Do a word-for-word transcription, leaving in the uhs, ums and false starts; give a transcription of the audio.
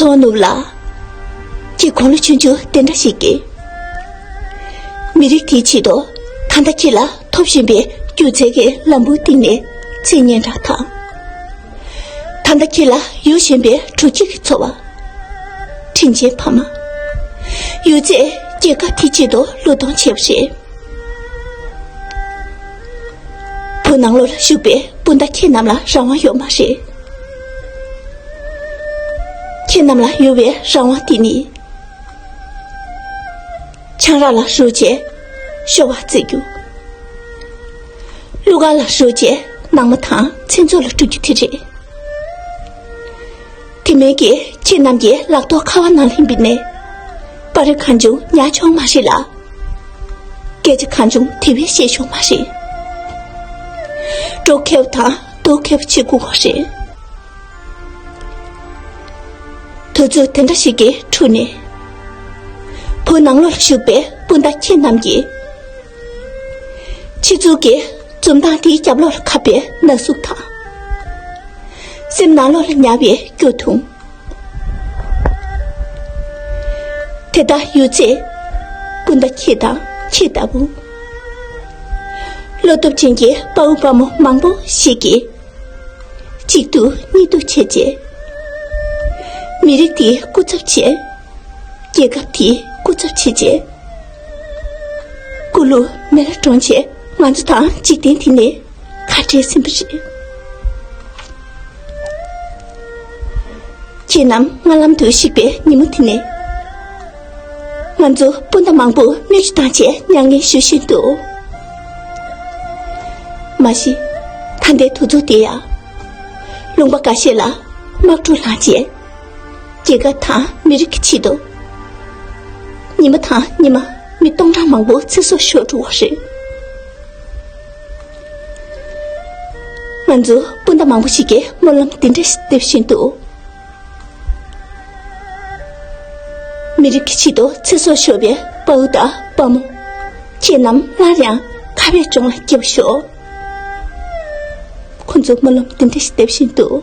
དོ་ནུབ་ལ། ཁྱེད་དགུང་ལོ་ཆུང་ཆུང་དེ་འདྲ་ཞིག་གིས། མི་རིགས་དེའི་ཆེད་དུ། ད་ལྟ་ཁྱེད་ལ་ཐོབ་བཞིན་པའི་སྒྱུ་རྩལ་གྱི་ལམ་བུའི་སྟེང་ནས་མཚན་སྙན་གྲགས་དང་། ད་ལྟ་ཁྱེད་ལ་ཡོད་བཞིན་པའི་དྲོ་སྐྱིད་ཀྱི་འཚོ་བ། དྲིན་ཆེན་ཕ་མ། ཡོད་ཚད་རྒྱལ་ཁབ་དེའི་ཆེད་དུ་བློས་གཏོང་བྱས་པ་རེད། བོད་ནང་ལོགས་ལ་བཞུགས་པའི་སྤུན་ཟླ་ཁྱེད་རྣམས་ལ་རང་དབང་ཡོད་མ་རེད། ཁྱེད་རྣམས་ལ་ཡོད་པའི་རང་དབང་དེ་ནི། ཆང་རག་ལ་རོལ་བྱས་ཤོར་བ་བརྩི་རྒྱུ། གླུ་གར་ལ་རོལ་བྱས་ནང་མ་དང་མཚན་ཚོགས་ལ་སྤྲོད་རྒྱུ་དེ་རེད། དེ་མིན་གྱི་ཁྱེད་རྣམས་ཀྱི་ལག་ཐོག་ཁ་བ་ནང་ལྷིང་པའི་ནས། པར་རིས་གང་བྱུང་ཉར་ཆོག་མ་རེད་ལ། སྐད་ཆ་གང་བྱུང་དེ་བས་བཤད་ཆོག་མ་རེད། སྤྲོ་མཁས་པོ་དང་རྡོ་མཁས་པོ་བྱེད་དགོས་པ་རེད། དུས་ཚོད་དེ་འདྲ་ཞིག་གི་ཁྲོད་ནས། བོད་ནང་ལོགས་ལ་བཞུགས་པའི་སྤུན་ཟླ་ཁྱེད་རྣམས་ཀྱིས། ཕྱི་ཚུལ་གྱི་འཛུམ་མདངས་དེའི་རྒྱབ་ལོགས་ལ་ཁ་བའི་ན་ཟུག་དང་། སེམས་ནང་ལོགས་ལ་ཉར་བའི་སྐྱོ་གདུང་། དེ་དག་ཡོད་ཚད་སྤུན་ཟླ་ཁྱེད་དང་ཁྱེད་ལྟ་བུ། བློ་སྟོབས་ཅན་གྱི་དཔའ་བོ་དཔའ་མོ་མང་པོ་ཞིག་གིས། གཅིག་ཏུ་གཉིས་སྡུད་བྱས་རྗེས། མི་རིགས་དེའི་སྐུ་ཚབ་བྱས། རྒྱལ་ཁབ་དེའི་སྐུ་ཚབ་བྱས་རྗེས། སྐུ་ལུས་མེ་ལ་དྲངས་བྱས་ང་ཚོ་དང་འཇིག་རྟེན་འདི་ནས་ཁ་བྲལ་ཟིན་པ་རེད། ཁྱེད་རྣམས་སྔ་ལམ་དུ་གཤེགས་པའི་ཉིན་མོ་དེ་ནས། ང་ཚོ་སྤུན་ཟླ་མང་པོ་མིག་ཆུ་བཏང་བྱས་མྱ་ངན་ཞུ་བཞིན་འདུག་མ་གཞི། ད་ལྟའི་དུས་ཚོད་འདི་ཡང་། ལུང་པ་འགའ་ཤས་ལ་དམག་འཁྲུག་ལངས་བྱས། རྒྱལ་ཁབ་དང་མི་རིགས་ཀྱི་ཆེད་དུ། ཉི་མ་དང་ཉི་མ་མི་སྟོང་ཕྲག་མང་པོ་ཚེ་སྲོག་ཤོར་འགྲོ་བ་རེད། ང་ཚོ་སྤུན་ཟླ་མང་པོ་ཞིག་གིས་སྨོན་ལམ་འདི་འདྲ་ཞིག་འདེབས་བཞིན་འདུག་མི་རིགས་ཀྱི་ཆེད་དུ་ཚེ་སྲོག་ཤོར་བའི་དཔའ་བོ་དང་དཔའ་མོ། ཁྱེད་རྣམས་སླར་ཡང་ཁ་བའི་ལྗོངས་ལ་སྐྱེ་བར་ཤོག་ཁོ་ཚོས་སྨོན་ལམ་འདི་འདྲ་ཞིག་འདེབས་བཞིན་འདུག